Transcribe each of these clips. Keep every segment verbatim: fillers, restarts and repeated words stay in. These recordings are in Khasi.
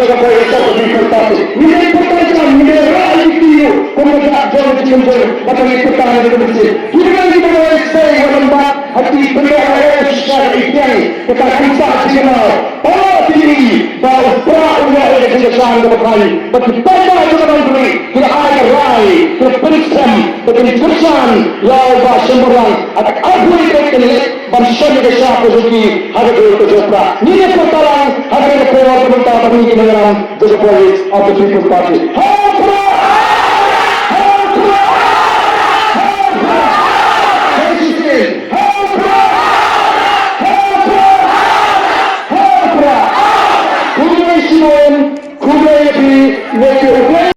Ka poi ka poi ka poi. Ngi dei pyrta jam, ngi dei rah ïa ki ktien, kum ka jong ka jingim jong, bad ngi pyrta ïa ka mynsiem. Ki dei ki ba ïa sei ïa lem bad ha ki pynlong ïa ka shisha ka ïing, ka ka khynsa jingmut. Pala pynlong ba u Prah u ïoh ïa ka jingkyrshan kaba khraw. Bad ki paidbah jong ka Nongpyni ki la ai ka rai, ki la pynskhem ba kin kyrshan ïa u Bah Shembarlang. At arphew tarik ka leit ban shong ïa ka shap ka jong ki ha ka dei ka jong u Prah. Ngin ïa pyrta lang ha kane ka por ka bynta ba ngi ki nongïalam jong ka Voice of the People Party. Ha u Prah! Ha u Prah! Ha u Prah! Ha u Prah! Ha u Prah! Ha u Prah! Khublei shibun, khublei ïa phi, ïa phi, khublei.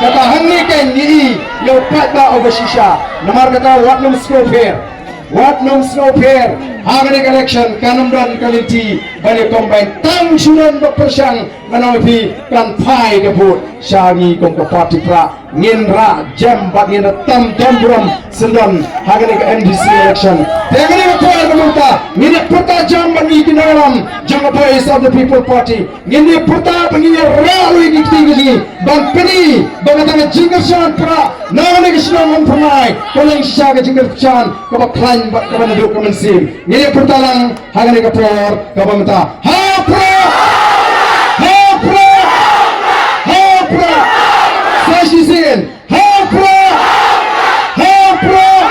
Kata hangne kan ngi i ïa u paidbah uba shisha. Namar kata wat nym sngewpher. Wat nym sngewpher. Ha kane ka election kan ym don ka lynti ban ïa combine. Tang shu don ba pyrshang, ngan ong ïa phi, kan phai ka vote sha ngi kum ka party Prah. Ngin rah jem bad ngin rah tam don burom syndon ha kane ka M D C election. Te ha kane ka por ka mynta ngin ïa pyrta jem bad ngi ki nongïalam jong ka Voice of the People Party. Ngin ïa pyrta ba ngin ïa rah ïa ki kti ki jong ngi ban pyni ba kata ka jingkyrshan Prah na kane ka shnong Umphyrnai ka long shisha ka jingkyrshan kaba khlaiñ bad kaba naduh ka mynsiem. Ngin ïa pyrta lang ha kane ka por kaba mynta. Ha u Prah! Ha u Prah! Ha u Prah! Sa shisien. Ha u Prah! Ha u Prah!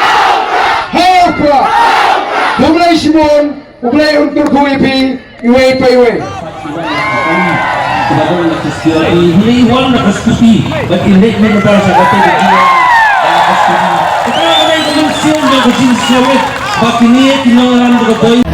Ha u Prah! Khublei shibun. U Blei un kyrkhu ïa phi iwei pa iwei. Ba don na ka scooty, i wan na ka scooty, ba i leit na ka bar sa ka tei ka jia na ka scooty. Ka ka dei ka mynsiem jong ka jingsngewrit ba kine ki nongïalam jong ka Voice.